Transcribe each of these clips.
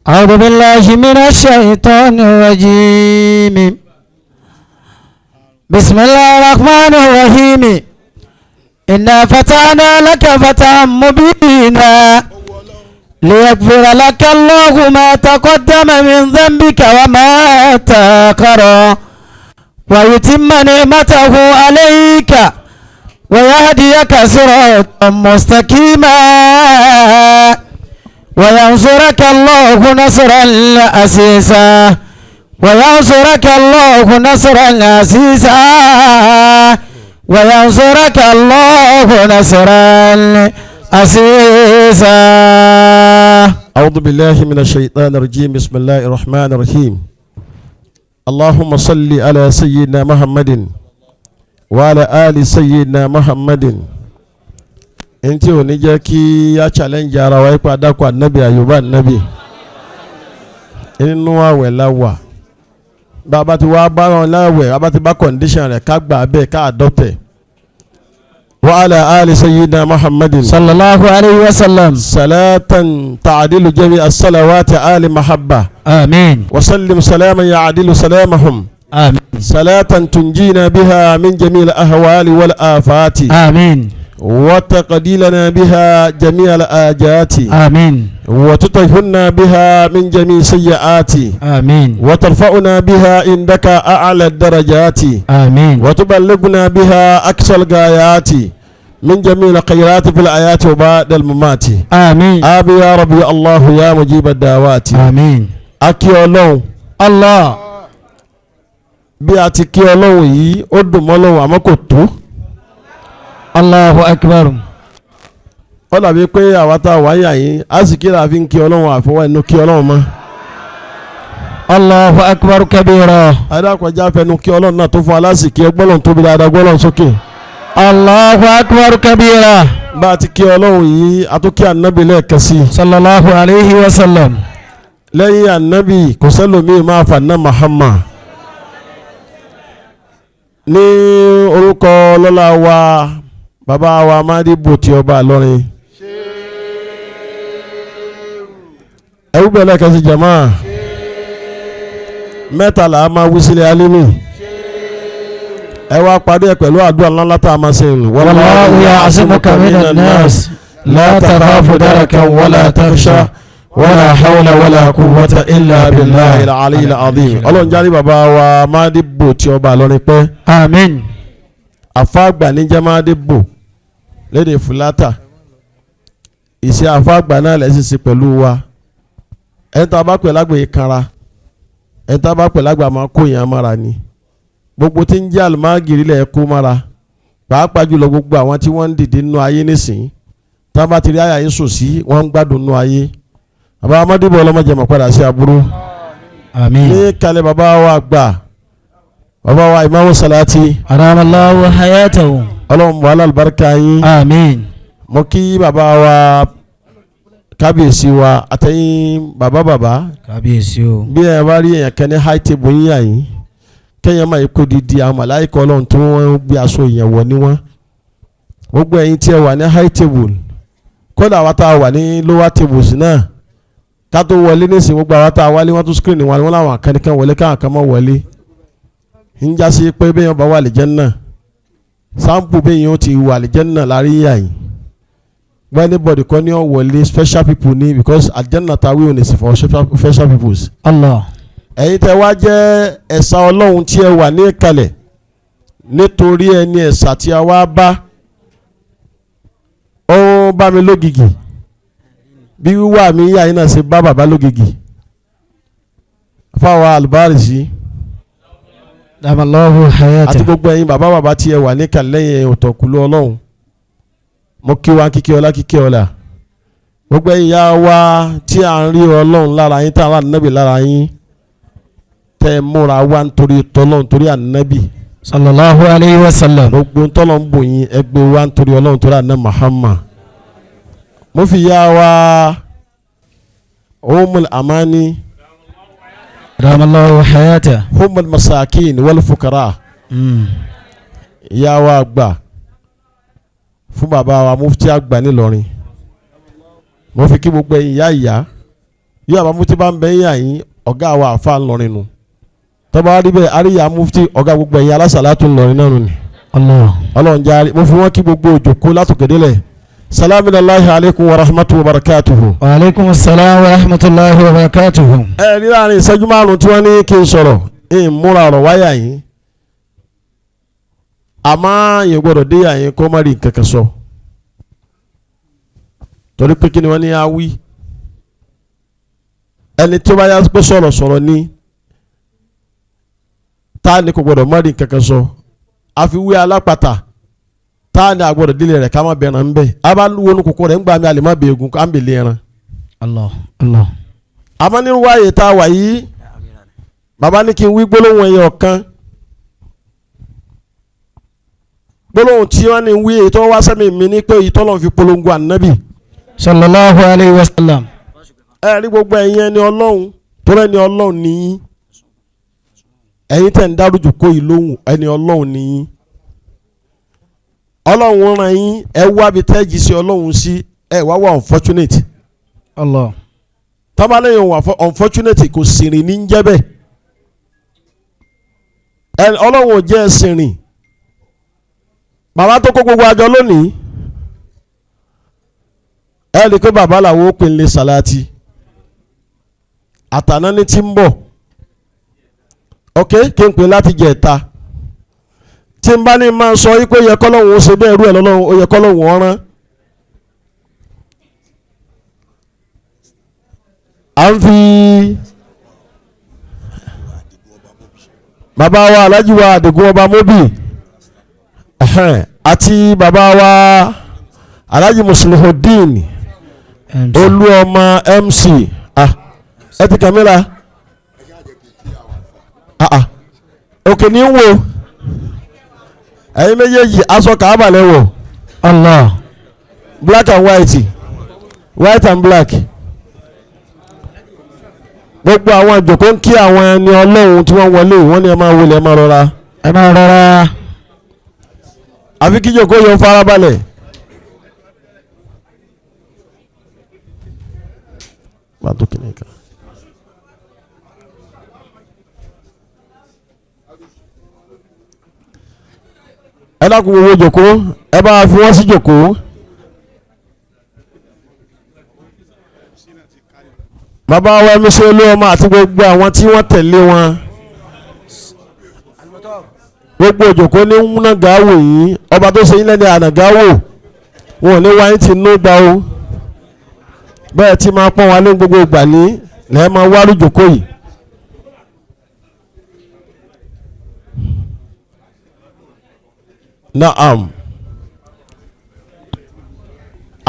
أعوذ بالله من الشيطان الرجيم. بسم الله الرحمن الرحيم. إنا فتحنا لك فتحا مبينا ليغفر لك الله ما تقدم من ذنبك وما تأخر ويتم نعمته عليك ويهديك صراطا مستقيما وينصرك الله نصرا عزيزا وينصرك الله نصرا عزيزا وينصرك الله نصرا عزيزا. أعوذ بالله من الشيطان الرجيم. بسم الله الرحمن الرحيم. اللهم صل على سيدنا محمد وعلى آل سيدنا محمد. Ntí ò ní jẹ́ kí a challenge ara wa ipa dákọ̀ ànábì àyùbá ànábì inú àwẹ̀ la wà. Bàbá tí wàá bá wọn láwẹ̀, bàbá tí bá condition rẹ̀ ká gbà bẹ́ẹ̀ ká adopt ẹ̀. وعلى آل سيدنا محمد صلى الله عليه وسلم. صلاة تعدل جميع الصلوات آل محبة. آمين. وسلم سلاما يعدل سلامهم. آمين. صلاة تنجينا بها من جميع الأهوال والآفات. آمين. وتقضي لنا بها جميع الآجات. آمين. وتطهرنا بها من جميع السيئات. آمين. وترفعنا بها عندك أعلى الدرجات. آمين. وتبلغنا بها أقصى الغايات من جميع الخيرات في الآيات وبعد الممات. آمين. آمين يا ربي الله يا مجيب الدعوات. آمين. A kí Ọlọ́run. الله. Bí a ti kí Ọlọ́run yìí, ó dùn mọ́ Ọlọ́run, àmọ́ kò tó. الله أكبر. Ó dàbí pé àwa tá a wáyà yín á sì kí làá fi ń kí Ọlọ́run àfọwọ́ ẹnu kí Ọlọ́run mọ́. الله أكبر كبيرا. Adákọjá fẹnu kí Ọlọ́run náà tó fún aláṣìkí ẹgbọ́lọ́run tóbi dáadáa, gbọ́lọ́run sókè. الله أكبر كبيرا. Bá a ti kí Ọlọ́run yìí, a tó kí ànábì lẹ́ẹ̀kan sí i. صلى الله عليه وسلم. Lẹ́yìn ànábì kò sẹ́lòmíì máa fà ná Muhammad. Ní orúkọ lọ́la wa, bàbá wa Mádìbò tí ọba Ìlọrin, ẹwú bẹ́ẹ̀ lẹ́ẹ̀kan sí. Jama mẹ́ta là á máa wí sílẹ̀ alímì, ẹ wá parí ẹ pẹ̀lú àdúrà ńlá tá a máa ṣe nù. والله يعصمك من الناس لا تخاف دركا ولا تخشى ولا حول ولا قوة إلا بالله العلي العظيم. Ọlọ́run jáde bàbá wa Mádìbò tí ọba Ìlọrin pẹ́. آمين. Àfáàgbà níjẹ́ Mádìbò lédè Fúlátà. Ìṣe àfáàgbà náà lẹ́sìn sí pẹ̀lú wa. Ẹni tá a bá pè lágbè yìí kanra, ẹni tá a bá pè lágbà máa kó yẹn mára ni. Gbogbo tí ń jẹ́ àlùmáàgìrì lẹ̀ kó mára, pàápàá jùlọ gbogbo àwọn tí wọ́n ń dìde nínú ayé nísìnyí. Tá a bá ti rí àyà yín sùn sí, wọ́n ń gbádùn nínú ayé. Bàbá Mádìbò, ọlọ́mọdé mọ̀ padà sí aburú. آمين. Ní kalẹ̀ bàbá wa gbà, bàbá wa Ìmáàmù Sàlátì. أدام الله حياته. Ọlọ́run wàhálà àlùbáríkà yín. آمين. Mo kí bàbá wa kábíyèsí wa àtẹ̀yìn bàbá bàbá. Kábíyèsí o. Bí ẹ bá rí èèyàn kan ní high table yín yà yín, kẹ́yìn máa kó didi àwọn màláìkọ Ọlọ́run tí wọ́n gbé aṣọ èèyàn wọ̀ ní wọ́n. Gbogbo ẹ̀yin tí ẹ wà ní high table, kódà wa tá a wà ní lower tables náà, ká tó wọlé nísìnyí, gbogbo àwa tá a wálé, wọ́n tún screen wọn, wọ́n láwọn kan nìkan wọlé, káwọn kan mọ́ wọlé. Ń jásí pé bẹ́ẹ̀ yẹn bá wà lè jẹ́ náà sample, bẹ́ẹ̀ yẹn ó ti wà lè jẹ́ náà lárí yà yín. Anybody kọ́ ni ó wọlé, special people ni, because àjẹ́nà ta wíwọ̀n is for special peoples. Allah. Ẹ̀yin tẹ́ wá jẹ́ ẹ̀sà Ọlọ́run tí ẹ wà ní ìkàlẹ̀ nítorí ẹni ẹ̀sà tí a wá bá, ó bá mi lógìgì bí wíwá mi yà yín náà ṣe bá bàbá lógìgì fáwọn alùbárìsì. Damallahu àti hayata. Gbogbo ẹ̀yin bàbá bàbá tí ẹ wà ní ìkàlẹ̀ lẹ́yìn òtọ̀kùlú Ọlọ́run, mo kí wa kíkí ọlá, kíkí ọlá. Gbogbo ẹ̀yin ya wa tí à ń rí Ọlọ́run lára yín, tá à ń rí ànábì lára yín, tẹ́ ẹ múra wá nítorí tọ́lọ́run, nítorí ànábì. Sallallahu alayhi wa sallam. Gbogbo tọ́lọ̀ ń bò yín, ẹgbẹ́ wa nítorí Ọlọ́run, torí àná Muhammad. Mo fi ya wa Umul Amani. Damallahu hayata. Humul Masakin wal Fukara. Ya wa àgbà fún bàbá wa mufti àgbà nílọrin, mo fi kí gbogbo ẹ̀yin ìyá ìyá. Yóò àbá mufti bá ń bẹ́ yín àyín ọ̀gá àwa àfa ńlọrin nu. Tọ́ba rí bẹ́ẹ̀ àríyá mufti ọ̀gá gbogbo ẹ̀yìn alásàlátù ńlọrin náà nù ni. Allah. Ọlọ́run járe mo fi wọ́n kí gbogbo òjòkó látòkèdélẹ̀. Salamu alayhi aleykum wa rahmatuhu wa barakatuhu. Wa aleykum salaam wa rahmatulahi wa barakatuhu. Ẹ rí láàrin ìṣẹ́jú márùn-ún tí wọ́n ní kí n sọ̀rọ̀ ń múra ọ̀rọ̀ wáyà yín. Àmọ́ yẹn gbọ́dọ̀ dé àyín kó má rí nǹkan kan sọ. Torí pé kí ni wọ́n ní á wí. Ẹni tí ó bá yá pé sọ̀rọ̀ sọ̀rọ̀ ni tá ni kò gbọ́dọ̀ má rí nǹkan kan sọ. Àfiwé alápàtà tá ni àgbọ̀dọ̀ délé rẹ̀ ká má bẹ̀rẹ̀ ń bẹ̀. A bá wọnú kókó rẹ̀ ń gbà mí àlè má bẹ̀ egun ká ń bèlè ẹran. Allah. Allah. Àmọ́ nínú wáyé tá a wà yìí bàbá ní kí n wí gbólóhùn ẹyọ kan gbólóhùn tí wọ́n ní wí èyí tó wá sẹ́mi mi ní pé ìtọ́lọ̀ fi polongo ànábì. Sallallahu alayhi wa sallam. Ẹ rí gbogbo ẹ̀yin ẹni ọlọ́run tó rẹ́ni ọlọ́run nìyí ẹ̀yin tẹ̀ ń dárújù kó yìí lóhùn ẹni ọlọ́run nìyí ọlọ́run ràn yín ẹ wá bí tẹ́jì sí ọlọ́run sí ẹ wá wà unfortunate. Allah. Tọ́balẹ̀yìn wà unfortunate kò sì rìn ní jẹ́ bẹ́ẹ̀ ọlọ́run ò jẹ́ ẹ̀sìn rìn. Bàbá tó kó gbogbo àjọ lónìí ẹ rí i pé bàbá làwọn ó pè ń lé sàláàtì àtàná ní tí ń bọ̀ ok kí n pè láti jẹ ẹ̀ta tí n bá ní máa sọ yí pé ó yẹ kọ́lọ́hún ó ṣe bẹ́ẹ̀ rú ẹ̀ lọ́lọ́run ó yẹ kọ́lọ́hún ọ̀ràn. À ń fi bàbá wa Alhaji wa Àdìgún Ọba Mobi àti bàbá wa Alhaji Muslihuddin Olúọmọ MC ẹ ti kàmíra òkè ní wo ẹ̀yin méjèèjì aṣọ kàábà lẹ́wọ̀. Allah. Black and white, white and black. Gbogbo àwọn ìjòkó ń kí àwọn ẹni ọlọ́run tí wọ́n wọlé wọ́n ní ẹ máa wọlé ẹ máa rọra. Ẹ máa rọra. Àfi kí ìjòkó yẹn farabalẹ̀. Ẹ dákun gbogbo ìjòkó ẹ bá fi wọ́n sí ìjòkó. Bàbá wa MC Olúọmọ àti gbogbo àwọn tí wọ́n tẹ̀lé wọn gbogbo òjòkó ní nàgàwò yìí ọba tó ṣe yín lẹ́ni ànàgàwò wọn ò ní wáyé tí inú gba o bẹ́ẹ̀ tí máa pọ́n wa ní gbogbo ìgbà ní lẹ́ẹ̀ máa wá lójòkó yìí. Naam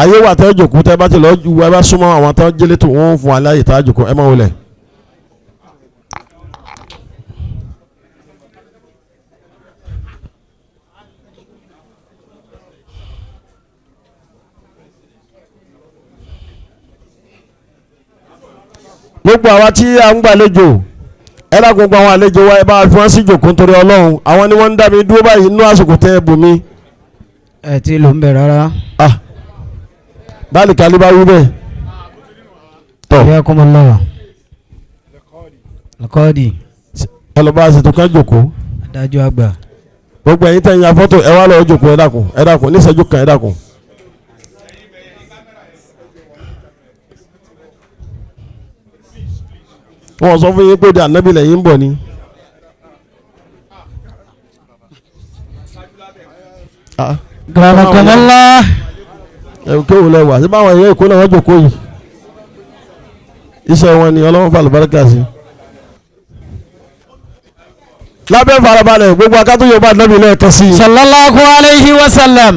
ayé wa tẹ́ jòkó tẹ́ bá ti lọ ju ẹ bá súnmọ́ àwọn tẹ́ jẹ́lé tó wọ́n fún wa láyè tá a jòkó ẹ máa wọlé. Gbogbo àwa tí a ń gbàlejò ẹ lákun gba àwọn àlejò wa ẹ bá fi wọ́n sí jòkó nítorí Ọlọ́run àwọn ni wọ́n ń dá mi dúró báyìí nínú àsìkò tẹ́ ẹ bù mí. Ẹ ti lò ń bẹ̀ rárá. Báàlì kálí bá wí bẹ́ẹ̀. Tọ́ Yakumullah. Lakọ́ọ̀dì. Ẹ lọ bá a ṣètò ká jòkó. Adájọ́ àgbà. Gbogbo ẹ̀yin tẹ̀yìn afọ́tò ẹ wá lọ jòkó ẹ dákun ẹ dákun níṣẹ́jú kan ẹ dákun. Wọ́n sọ fún yín pé di ànábì lẹ́yìn ń bọ̀ ni. Gbàmọ̀kànlá. Ẹ̀rù kéwù lẹ́wà sí báwọn èèyàn Èkó náà wọ́n jòkó yìí. Iṣẹ́ wọn ni Ọlọ́run fà lùbáríkà sí. Lábẹ́ farabalẹ̀ gbogbo akátó Yorùbá ànábì lẹ́ẹ̀kan sí i. Sallallahu alayhi wa sallam.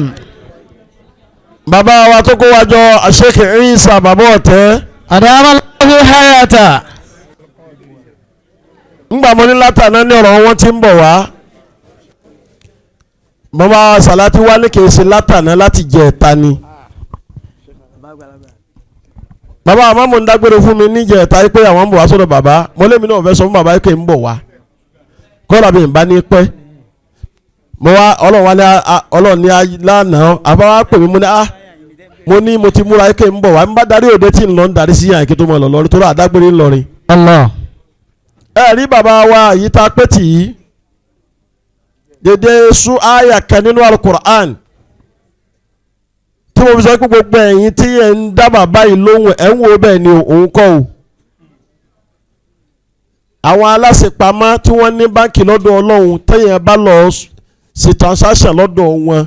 Bàbá wa tó kó wa jọ Sheikh Isa bàbá ọ̀tẹ́. Adamallahu hayata. Ngbà mo ní látàná ní ọ̀rọ̀ wọn ti ń bọ̀ wá. Bàbá Sàlátì wá ní kì í ṣe látàná láti jẹ ẹ̀ta ni. Bàbá àmọ́ mo ń dágbére fún mi níjẹ ẹ̀ta yìí pé àwọn ń bọ̀ wá sọ́dọ̀ bàbá. Mo lémi náà fẹ́ sọ fún bàbá yìí pé ń bọ̀ wá. Kọ́dà mi ń bá ní pẹ́. Mo wá Ọlọ́run wá ní Ọlọ́run ní lánàá àbá wá pè mí mo ní á Mo ní mo ti múra ike ń bọ̀ wá, ń bá darí òde tí ń lọ ń darí sí yàn kí tó mọ̀ lọ lọ́rin tó rà àdágbére ńlọrin. Allah. Ẹ rí bàbá wa yìí tá a pé tì í dédé sú àyà kan nínú alukur'an tí mo fi sọ pé gbogbo ẹ̀yin tí ẹ̀ ń dá bàbá yìí lóhùn ẹ̀ ń wo bẹ́ẹ̀ ni òun kọ́ o. Àwọn aláṣepamọ́ tí wọ́n ní báńkì lọ́dọ̀ Ọlọ́run tẹ̀yìn bá lọ ṣe transaction lọ́dọ̀ wọn,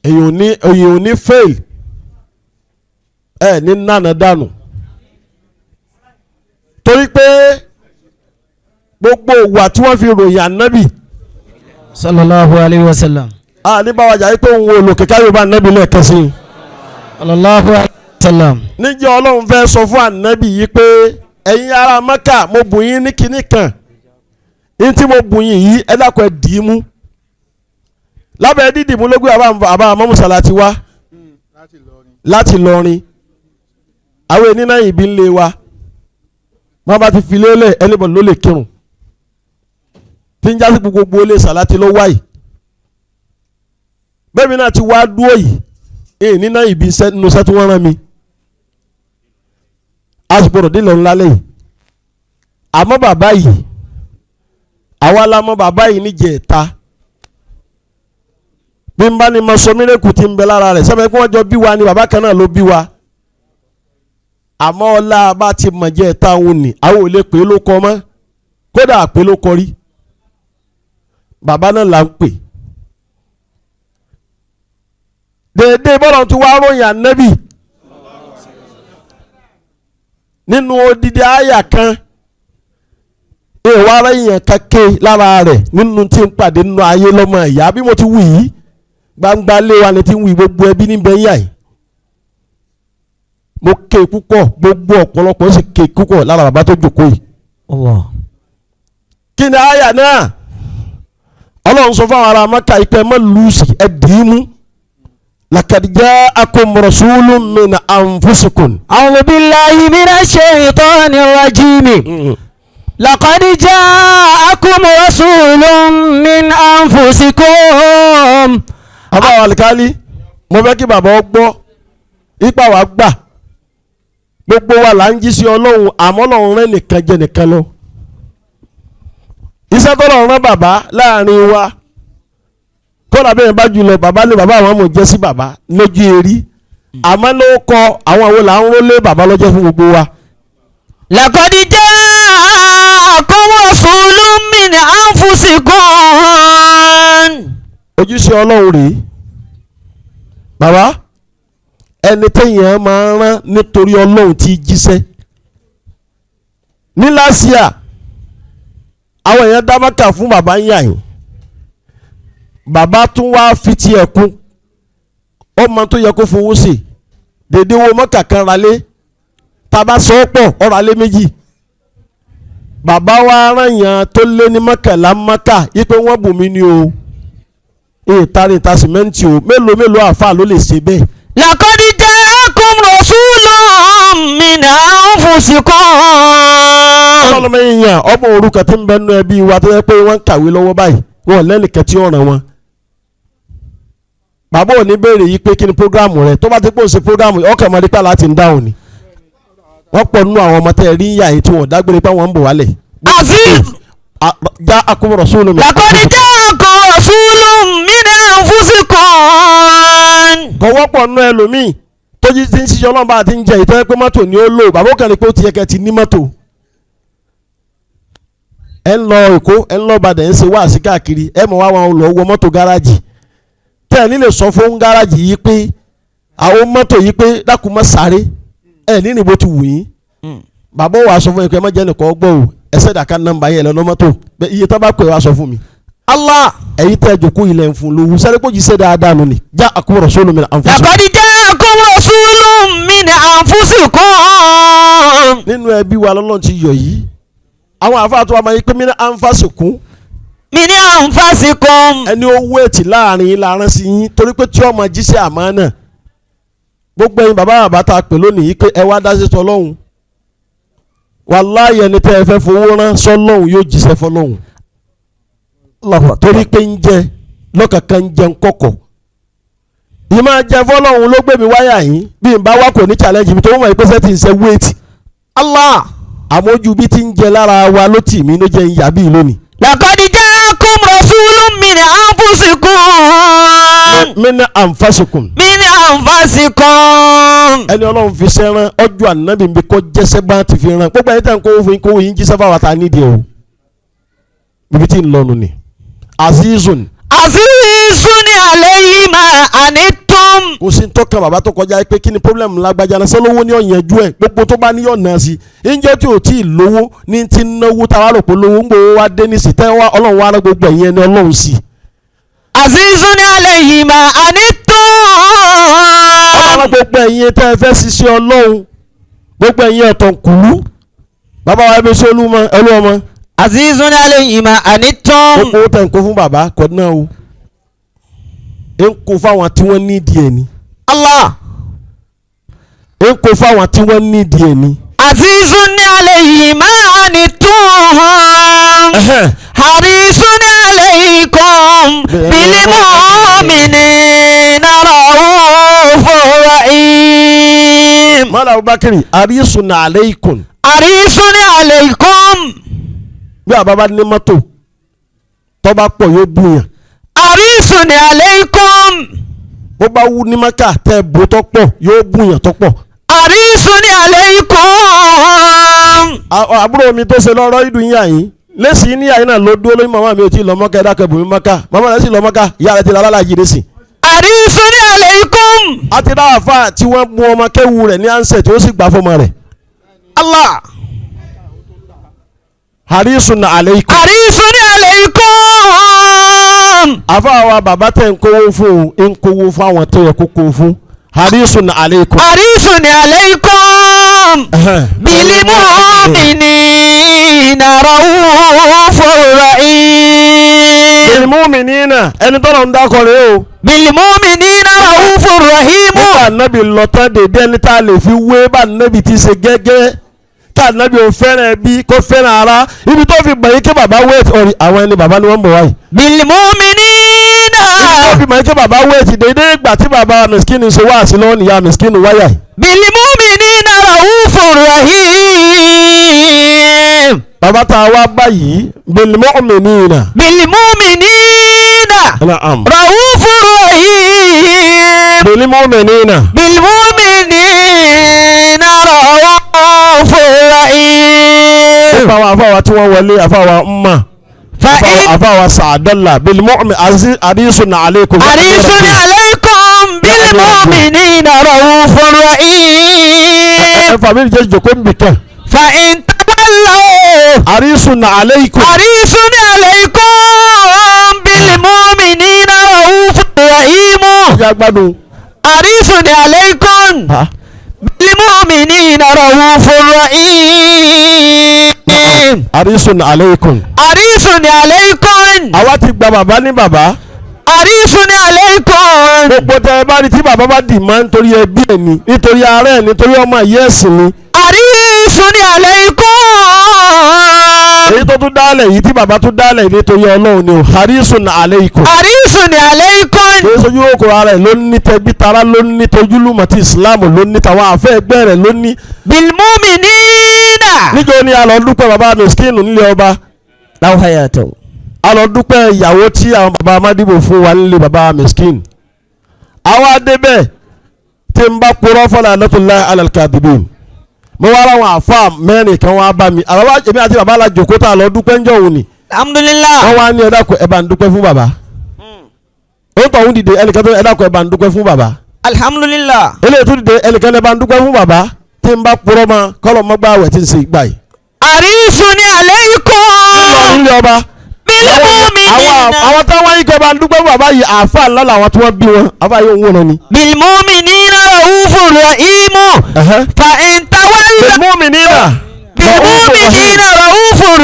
èyàn ò ní fail, ẹ̀ ní nànà dànù, torí pé gbogbo ìwà tí wọ́n fi ròyìn ànábì Sallallahu alayhi wa sallam. A ní báwa jà yí pé òun olùkè káyọ̀ bá ànábì lẹ́ẹ̀kan sí i. Sallallahu alayhi wa sallam. Níjẹ́ Ọlọ́run fẹ́ sọ fún ànábì yìí pé ẹ̀yin ará Mẹ́kà, mo bùn yín ní kinní kan ní tí mo bùn yín yìí, ẹ dákun, ẹ dì í mú. Lábẹ́ dídì mú lógún àbá mọ́mùsàlá ti wá láti lọrin. Àwọn ènìyàn ìbí ń lé wa, wọ́n bá ti fi lélẹ̀, anybody ló lè kírun tí ń jásí gbogbo ilé sàláti ló wáyìí. Bẹ́ẹ̀ mi náà ti wá dúró yìí, èyí nínú ìbí nínú iṣẹ́ tí wọ́n rán mi, a sì gbọ́dọ̀ délẹ̀ ńlá lẹ́yìn. Àmọ́ bàbá yìí, àwa la mọ̀ bàbá yìí níjẹ̀ẹ́ta. Bí n bá ní ma sọ mírèkù tí ń bẹ lára rẹ̀ sẹ́mi kí wọ́n jọ bí wa ni, bàbá kan náà ló bí wa. Àmọ́ ọlá bá ti mọ̀ jẹ́ ẹ̀ta òun ni àwọn ò lè pè é ló kọ mọ́, kódà pé ló kọ rí, bàbá náà là ń pè. Dèédé bọ́lá tí wàá ròyìn ànábì nínú odidi àyà kan, ìwà ara èèyàn kake lára rẹ̀ nínú tí ń pàdé nínú ayé lọ́mọ ìyá. Bí mo ti wù yìí, gbangba lé wa ni ti ń wù, gbogbo ẹbí níbẹ̀ yà yìí. Mo ké púpọ̀, gbogbo ọ̀pọ̀lọpọ̀ sì ké púpọ̀ lára bàbá tó jókòó yìí. Allah. Kí ni àyà náà? Ọlọ́run sọ fún àwọn ará Maka ìpẹ́ mọ́ lùsì, ẹ dì í mú. Laqad ja'akum rasulun min anfusikum. أعوذ بالله من الشيطان الرجيم. لقد جاءكم رسول من أنفسكم. Bàbá wa alikali, mo fẹ́ kí bàbá ọ gbọ́ ipa wa gbà. Gbogbo wa là ń jí sí Ọlọ́run, àmọ́ Ọlọ́run rẹ̀ nìkan jẹ́ nìkan lọ. Iṣẹ́ tọ́lọ́run rán bàbá láàrin wa, kọ́lá bẹ́ẹ̀ bá jùlọ bàbá ní bàbá àwọn ọmọ jẹ́ sí bàbá lójú erí, àmọ́ ló kọ àwọn àwọn là ń rólé bàbá lọ́jọ́ fún gbogbo wa. لقد جاءكم رسول من أنفسكم. Ojúṣe Ọlọ́run rèé, bàbá, ẹni téèyàn máa ń rán nítorí Ọlọ́run tí jíṣẹ́. Ní lásìá àwọn èèyàn dá Mákà fún bàbá ń yà yín, bàbá tún wá fi tiẹ̀ kún ọmọ tó yẹ kó fowó sí dèdè owó Mákà kan ralé, tàbá sọ ọ́ pọ̀ ọ̀rọ̀ alẹ́ méjì. Bàbá wa rán yàn tó lé ní mọ́kànlá Mákà yí pé wọ́n bù mí ní o, ìta ní ìta sìmẹ́ǹtì o. Mélòó mélòó àáfàá ló lè ṣe bẹ́ẹ̀? لقد جاءكم رسول من أنفسكم. Ọlọ́mọ èèyàn ọmọ òrukàn tí ń bẹ nínú ẹbí wa tó yẹ pé wọ́n ń kàwé lọ́wọ́ báyìí, wọn lẹ́nìkan tí ó ràn wọn. Bàbá ò ní béèrè yìí pé kí ni program rẹ tó bá ti pò ń ṣe program, ọkàn máa dípà láti ń dáhùn ni. Wọ́n pọ̀ nínú àwọn ọmọ tẹ́ ẹ rí ń yà yìí tí wọ́n dágbére pé wọ́n ń bọ̀ wálẹ̀. عزيز. Ja'akum rasulun min لقد anfusikum. جاءكم رسول من أنفسكم. Kò wọ́pọ̀ nínú ẹlòmíì tó jí ti ń ṣiṣẹ́ Ọlọ́run bá ti ń jẹ ìtọ́ pé mọ́tò ni ó lò. Bàbá ó kàn ní pé ó ti yẹ kẹ́ ti ní mọ́tò. Ẹ ń lọ Èkó, ẹ ń lọ Ìbàdàn, ẹ ń ṣe wáàsí káàkiri, ẹ mọ̀ wá wọn lọ wọ mọ́tò gáràjì tẹ́ ẹ nílè sọ fún gáràjì yìí pé àwọn mọ́tò yìí pé dákun mọ́ sáré ẹ ní ìrìnbó ti wù yín. Bàbá wa sọ fún yín pé ẹ má jẹ́ nìkan gbọ́ o, ẹ sẹ́dá ká nọ́mbà yẹn lọ́nà mọ́tò iye tó bá pè wá sọ fún mi. Allah. Ẹ̀yin tẹ́ ẹ jòkó ilẹ̀ ń fún lówó sẹ́dá kó jíṣẹ́ dáadáa nù ni. Ja'akum rasulun min anfusikum. لقد جاءكم رسول من أنفسكم. Nínú ẹbí wa lọ́lọ́run ti yọ̀ yìí, àwọn àfáà tó wà máa yí pé min anfusikum. من أنفسكم. Ẹni ó wéètì láàrin yín la rán sí yín, torí pé tí ọmọ jíṣẹ́ àmánà. Gbogbo ẹ̀yin bàbá bàbá tá a pè lónìí yìí pé ẹ wá dá sí tọlọ́hun, wàláhì, ẹni tẹ́ ẹ fẹ́ fowó rán sọlọ́hun yóò jíṣẹ́ fọlọ́hun, torí pé ń jẹ lọ́kànkan, ń jẹ ń kọ̀kọ̀. Ìmọ̀ jẹ fọlọ́run ló gbé mi wáyà yín, bí n bá wá kò ní challenge mi tó mọ̀ ìpèsè tí ń ṣe wéètì. Allah. Àmójú bí ti ń jẹ lára wa ló tì mí ló jẹ́ ń yà bí lónìí. Laqad ja'akum rasulun min anfusikum. Min anfasikum. Min anfasikum. Ẹni ọlọ́run fi sẹ́rán ọjọ́ ànábì mi kọ́ jẹ́sẹ́ bá ti fi rán gbogbo ẹni tẹ́ ń kó fún kó yín jísẹ́ fáwọn ta nídìí o bíbí tí ń lọnu ni azizun. Azizun alayhi ma anittum. Kò sí tọ́ka bàbá tó kọjá pé kí ni problem lágbájá náà sọ́lọ́wọ́ ní ọ̀yànjú ẹ̀ gbogbo tó bá ní ọ̀nà sí ǹjẹ́ tí ò tí ì lówó ní ti náwó táwa rò pé lówó ń gbowó wá dé ní sí tẹ́ wá ọlọ́run wá rán gbogbo ẹ̀yìn ẹni ọlọ́run sí. Azizun alayhi ma anittum. Ọlọ́run gbogbo ẹ̀yin tẹ́ ẹ fẹ́ ṣiṣẹ́ ọlọ́run gbogbo ẹ̀yin ọ̀tọ̀kùlú bàbá wa ẹbí sí olúọmọ. Azizun alayhi ma anittum. Gbogbo tẹ̀ ń kó fún bàbá kọ́ náà o ń kó fáwọn tí wọ́n nídìí ẹ̀ ni. Allah. Ń kó fáwọn tí wọ́n nídìí ẹ̀ ni. Azizun alayhi ma anittum. Harisun alaykum bil mu'minina ra'ufur rahim. Mọ́lá Abubakar harisun alaykum. Harisun alaykum. Bí àbá bá ní mọ́tò tó bá pọ̀ yóò bùyàn. Harisun alaykum. Bó bá wú ní maka tẹ́ bó tó pọ̀ yóò bùyàn tó pọ̀. Harisun alaykum. Àbúrò mi tó ṣe lọ́rọ́ ìdùn yà yín lẹ́sìn ní àyínà ló dúró lórí màmá mi ò tí ì lọ Mọ́kà ẹ̀dá kẹbùn mi Mọ́kà màmá rẹ̀ sì lọ Mọ́kà ìyá rẹ̀ ti rà lálàyé rẹ̀ sí. Harisun alaykum. A ti dá àfa tí wọ́n mú ọmọ kẹ́wù rẹ̀ ní ansẹ̀ tí ó sì gbà fọmọ rẹ̀. Allah. Harisun alaykum. Harisun alaykum. Àfa wa bàbá tẹ̀ ń kówó fún un ń kówó fún àwọn tó yẹ kó kówó fún. Harisun alaykum. Harisun alaykum. Bil mu'minina ra'ufur rahim. Bil mu'minina ẹni tọ́lọ̀ ń dákọ̀ rẹ̀ o. Bil mu'minina ra'ufur rahim. Nígbà nábì lọ́tọ́ dèdè ẹni tá a lè fi wé bá nábì ti ṣe gẹ́gẹ́ tá nábì ò fẹ́ràn ẹbí kó fẹ́ràn ara ibi tó fi gbọ̀nyí kí bàbá wéètì ọ̀rì àwọn ẹni bàbá ni wọ́n ń bọ̀ wáyìí. Bil mu'minina. Ibi tó fi gbọ̀nyí kí bàbá wéètì dèdè ìgbà tí bàbá mìskínì ṣe wá sí lọ́wọ́ nìyá mìskínì wáyà yìí. Bil mu'minina ra'ufur rahim. Bàbá tá a wá báyìí bil mu'minina. Bil mu'minina. Na'am. Ra'ufur rahim. Bil mu'minina. Bil mu'minina ra'ufur rahim. Àfàwà àfàwà tí wọ́n wọlé àfàwà mma. Àfàwà sàdọ́là bil mu'min àrísùn alaykum. Àrísùn alaykum bil mu'minina ra'ufur rahim. Ẹ fàmí jẹ́ jòkó ń bì kan. Fa in tawallaw. Àrísùn alaykum. Àrísùn alaykum bil mu'minina ra'ufur rahim. Ìyá gbádùn. Àrísùn alaykum bil mu'minina ra'ufur rahim. Àrísùn alaykum. Àrísùn alaykum. Àwa ti gba bàbá ní bàbá. Àrísùn alaykum. Gbogbo tẹ ẹ bá rí tí bàbá bá dì mọ́ nítorí ẹbí ẹ̀ ni nítorí ara ẹ̀ nítorí ọmọ ìyá ẹ̀sìn ni. Àrísùn alaykum. Èyí tó tún dálẹ̀ yìí tí bàbá tún dálẹ̀ nítorí Ọlọ́run ni o. Àrísùn alaykum. Àrísùn alaykum. Kì í sojú òkò ara ẹ̀ ló ní tẹbí tara ló ní tojúlùmọ̀ tí Ìsìláàmù ló ní tàwọn àfẹ́ ẹgbẹ́ rẹ̀ ló ní. Bil mu'minina. Níjọ́ ni a lọ dúpẹ́ bàbá miskinu nílé ọba. Law hayatu. A lọ dúpẹ́ ìyàwó tí àwọn bàbá Amádìbò fún wa nílé bàbá miskin. Àwọn adébẹ̀ tí n bá purọ́ fọlá anatolá alalkadibin. Mo wá láwọn àfa mẹ́rin kan wá bá mi. Àbábá èmi àti bàbá la jòkó tá a lọ dúpẹ́ ńjọ́ òun ni. Alhamdulillah. Wọ́n wá ní ẹ dákun ẹ bá ń dúpẹ́ fún bàbá. Ó tọ̀ ń dìde ẹnìkan tó ẹ dákun ẹ bá ń dúpẹ́ fún bàbá. Alhamdulillah. Eléyìí tó dìde ẹnìkan ẹ bá ń dúpẹ́ fún bàbá. Tí n bá purọ́ mọ́ kọ́lọ̀ mọ́gbà àwẹ̀ tí ń ṣe ìgbà yìí. Àrísùn alaykum. Nílé ọba. Bil mu'minina. Àwọn táwọn yìí kọ́ bá ń dúpẹ́ fún bàbá yìí àáfà ńlá làwọn tí wọ́n bí wọn àáfà yìí ń wòran ni. Bil mu'minina ra'ufur rahim. Fa in tawallaw. Bil mu'minina. Bil mu'minina ra'ufur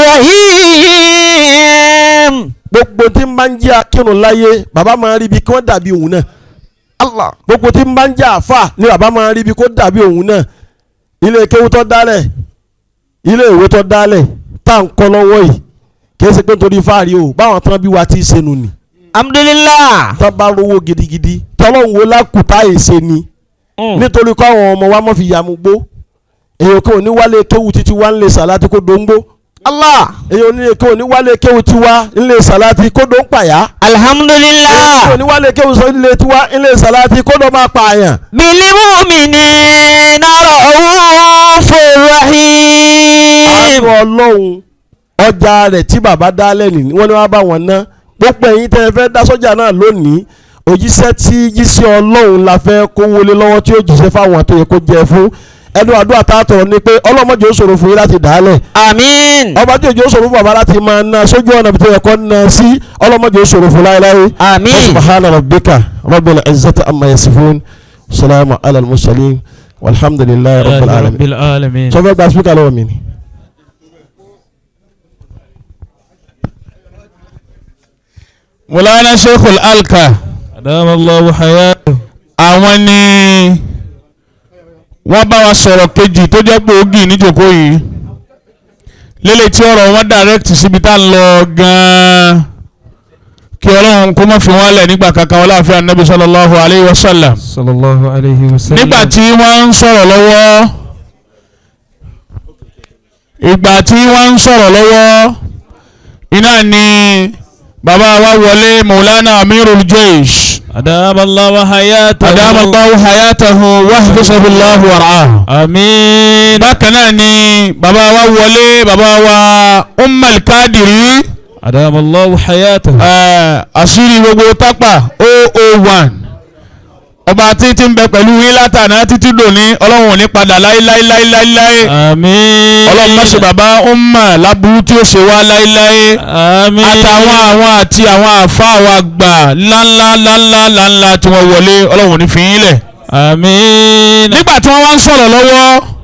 rahim. Gbogbo tí ń bá ń jẹ́ akírun láyé bàbá máa rí ibi kí wọ́n dàbí òun náà. Allah. Gbogbo tí ń bá ń jẹ́ àáfà ni bàbá máa rí ibi kó dàbí òun náà. Ilé kéwú tó dálẹ̀ ilé ìwé tó dálẹ̀ tá à ń kọ́ lọ́wọ́ yìí kì í ṣe pé nítorí fáàrí o báwọn tán bí wa ti ṣe nù ni. Alhamdulillah. Tán bá rówó gidigidi tọ́lọ́hún wo lákùtà èsè ni nítorí kọ́ àwọn ọmọ wa mọ̀ fi yàmú gbó. Èyàn kò ní wálé kéwu títí wá ń lè sàláàtì kó dóńgbó. Allah. Èyàn ní kò ní wálé kéwu tiwa ń lè sàláàtì kó dó ń pàyà. Alhamdulillah. Èyàn kò ní wálé kéwu sọ ń lè tiwa ń lè sàláàtì kó dó máa pààyàn. Bil-mu'minina ra'ufur rahim. Àánú Ọlọ́run ọjà rẹ̀ tí bàbá dálẹ̀ ní wọ́n ní wọ́n bá wọn ná. Gbogbo ẹ̀yin tẹ́ ẹ fẹ́ dá sọ́jà náà lónìí, òjíṣẹ́ tí jíṣẹ́ Ọlọ́run la fẹ́ kó wọlé lọ́wọ́ tí ó jíṣẹ́ fáwọn tó yẹ kó jẹ fún. Ẹnu àdúrà tá a tọrọ ni pé ọlọ́mọdé ó ṣòro fún yín láti dálẹ̀. Àmín. Ọba tí òjò ṣòro fún bàbá láti máa ná sójú ọ̀nà tó yẹ kó ná sí, ọlọ́mọdé ó ṣòro fún láéláé. Àmín. Subhana rabbika rabbil izzati amma yasifun, salamu ala al-mursalin, walhamdulillahi rabbil alamin. Rabbil alamin. Sọ fẹ́ gba spíkà lọ́wọ́ mi ni. Mọ̀lánà Sheikhul Alka. Adama Allahu hayatahu. Àwọn ni wọ́n bá wa sọ̀rọ̀ kejì tó jẹ́ gbòógì níjókòó yìí lélẹ̀ tí ọ̀rọ̀ wọn direct síbi tá a lọ gan-an, kí Ọlọ́run kó má fi wọ́n lẹ̀ nígbà kankan, wọlé àfihàn Nabi sallallahu alayhi wa sallam. Sallallahu alayhi wa sallam. Nígbà tí wọ́n ń sọ̀rọ̀ lọ́wọ́, ìgbà tí wọ́n ń sọ̀rọ̀ lọ́wọ́ iná ni bàbá wa wọlé, Maulana Amirul Jaysh. Adama Allahu hayatahu. Adama Allahu hayatahu wa hafizahu Allahu wa ra'ahu. Àmín. Bákan náà ni bàbá wa wọlé, bàbá wa Ummal Kadiri. Adama Allahu hayatahu. Àṣírí gbogbo tápà 001, ọba títí ń bẹ pẹ̀lú yín látàná títí dòní, Ọlọ́run ò ní padà láéláéláéláé. Àmín. Ọlọ́run má ṣe bàbá Umma láburú tí ó ṣe wá láéláé. Àmín. Àtàwọn àwọn àti àwọn àfa àwọn àgbà ńláńlá ńláńlá ńláńlá tí wọ́n wọlé, Ọlọ́run ò ní fi yín lẹ̀. Àmín. Nígbà tí wọ́n wá ń sọ̀rọ̀ lọ́wọ́.